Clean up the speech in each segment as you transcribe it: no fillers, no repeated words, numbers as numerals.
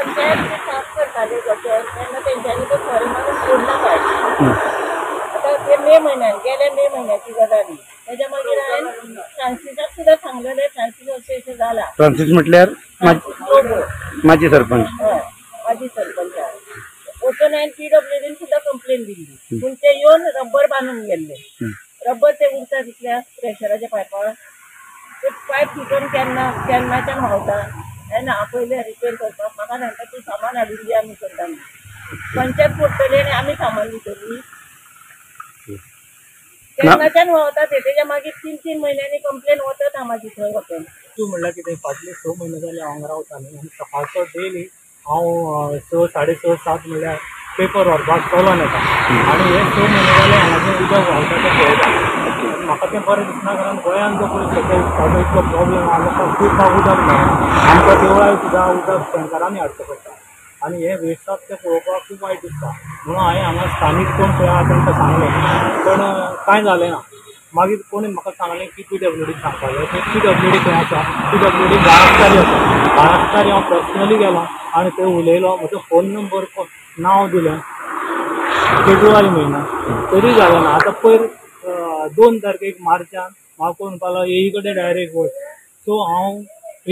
पंचायत साफ करताले गटर तेन्ना तेंच्यांनी तो खरें मारून सोडला पायप. आतां ते मे म्हयन्यान गेल्या मे म्हयन्याची गजाल ही. तेज्या मागीर हांवें फ्रांसिसाक सुद्दां सांगलेलें, फ्रांसीस अशें अशें जाला. फ्रांसीस म्हटल्यार लोबो माजी सरपंच. हय, माजी सरपंच. वचून हांवें पीडब्ल्यूडीन सुद्दां कंप्लेन दिल्ली, पूण ते येवन रब्बर बांदून गेल्ले. रब्बर ते उरता तितल्या प्रेशराच्या पायपाक, ते पायप फुटून केन्ना केन्नाच्यान व्हांवता. हांवें आपयलें रिपेर करपाक, म्हाका सांगता तूं सामान हाडून दी, आमी करता म्हणून. पंचायत फोडटली आनी आमी सामान दितली. केन्नाच्यान व्हांवता ते, तेज्या मागीर 3-3 म्हयन्यांनी कंप्लेन वचत आहा म्हाजी थंय वचून. तूं म्हणल्यार कितें, फाटले 6 म्हयने जाले हांव हांगा रावता न्ही, आनी सकाळचो डेली हांव 6, 6:30, 7 म्हणल्यार पेपर व्हरपाक चलोन येता आनी हे 6 म्हयने जाले हांगा जें उदक व्हांवता तें पळयता. म्हाका तें बरें दिसना, कारण गोंयांत जो पळय सद्या उदकाचो इतलो प्रॉब्लम आहा, लोकांक पिवपाक उदक मेळना, आमकां देवळाय सुद्दां उदक टँकरांनी हाडचें पडटा आनी हें वेस्टाक तें पळोवपाक खूब वायट दिसता. म्हणून हांवें हांगा स्थानीक कोण पळय आहा तांकां सांगलें, पूण कांय जालें ना. मागीर कोणी म्हाका सांगलें की पीडब्ल्यूडी सांगपाक जाय. थंय पीडब्ल्यूडी खंय आसा, पीडब्ल्यूडी बाळास्तारी आसा. बाळास्तारी हांव पर्सनली गेलो आनी थंय उलयलो, म्हजो फोन नंबर नांव दिलें, फेब्रुवारी म्हयन्या तरी जालें ना. आतां पयर 2 तारखेक मार्चान म्हाका कोण म्हणपाक लागलो एई कडेन डायरेक्ट वच. सो हांव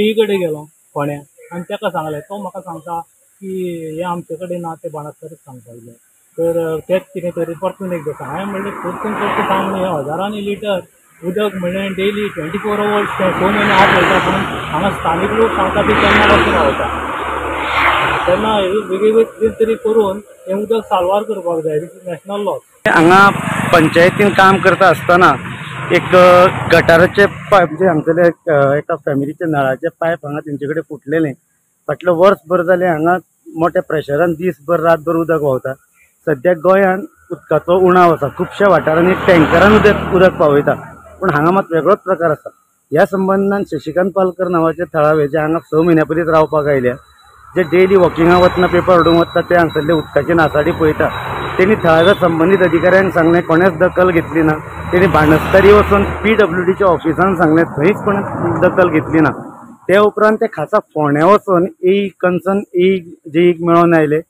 एई कडेन गेलो फोंड्या आनी ताका सांगलें, तो म्हाका सांगता की हें आमचे कडेन ना, तें बाणस्तारीक सांगपाक जाय. तर तेंच कितें तरी परतून एकदां सांग. हांवें म्हणलें परतून परतून सांग म्हणलें, हें हजारांनी लिटर उदक म्हणलें डेली 24 अवर्स तें 6 म्हयने हांव पळयता, पूण हांगा स्थानीक लोक सांगता की केन्ना पासून व्हांवता. तेन्ना वेगवेगळे कितें तरी करून हें उदक साल्वार करपाक जाय. This is national loss. हांगा पंचायतीन काम करता आसतना एक गटाराचे पायप, म्हणजे हांगसरले एका फॅमिलीचे नळाचे पायप हांगा तेंचे कडेन फुटलेलें. फाटलें वर्सभर जालें हांगा मोठ्या प्रेशरान दीसभर रातभर उदक व्हांवता. सद्याक गोंयांत उदकाचो उणाव आसा, खुबश्या वाठारांनी टँकरान उदक पावयता, पूण हांगा मात वेगळोच प्रकार आसा. ह्या संबंदान शशिकांत पालकर नांवाचे थळावे जे हांगा 6 म्हयन्या पयलींच रावपाक आयल्या, जे डेली वॉकिंगाक वतना पेपर हाडूंक वता ते हांगसरले उदकाची नासाडी पळयता. तेणी थळाव्या संबंदीत अधिकाऱ्यांक सांगलें, कोणेच दखल घेतली ना. तेणी बाणस्तारी वचून पीडब्ल्यूडीच्या ऑफिसान सांगलें, थंयच कोणें दखल घेतली ना. ते उपरांत ते खासा फोंड्या वचून ए कन्सर्न ए जेईक मेळोन आयले.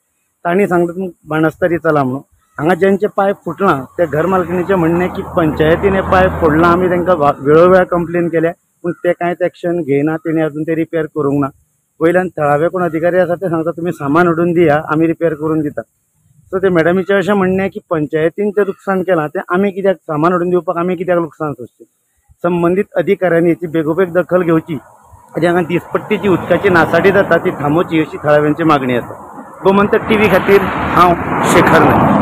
तांणी सांगलें तुमी बाणस्तारी चला म्हणून. हांगा ज्यांचे पायप फुटलां त्या घर मालकिणीचें म्हणणें की पंचायतीन हें पायप फोडलां, आमी तांकां वेळोवेळ कंप्लेन केल्या, पूण ते कांयच एक्शन घेयना, तेणी अजून ते रिपेर करूंक ना. वयल्यान थळावे कोण अधिकारी आसा ते सांगता तुमी सामान हाडून दिया, आमी रिपेर करून दिता. सो ते मॅडमीचें अशें म्हणणें की पंचायतीन तें लुकसाण केलां तें आमी कित्याक सामान हाडून दिवपाक आमी कित्याक लुकसाण सोंसचें. संबंदीत अधिकाऱ्यांनी हेची बेगोबेग दखल घेवची आनी हांगा दिसपट्टी जी उदकाची नासाडी जाता ती थांबोवची अशी थळाव्यांची मागणी आसा. गोमंतक टीव्ही खातीर हांव शेखर नायक.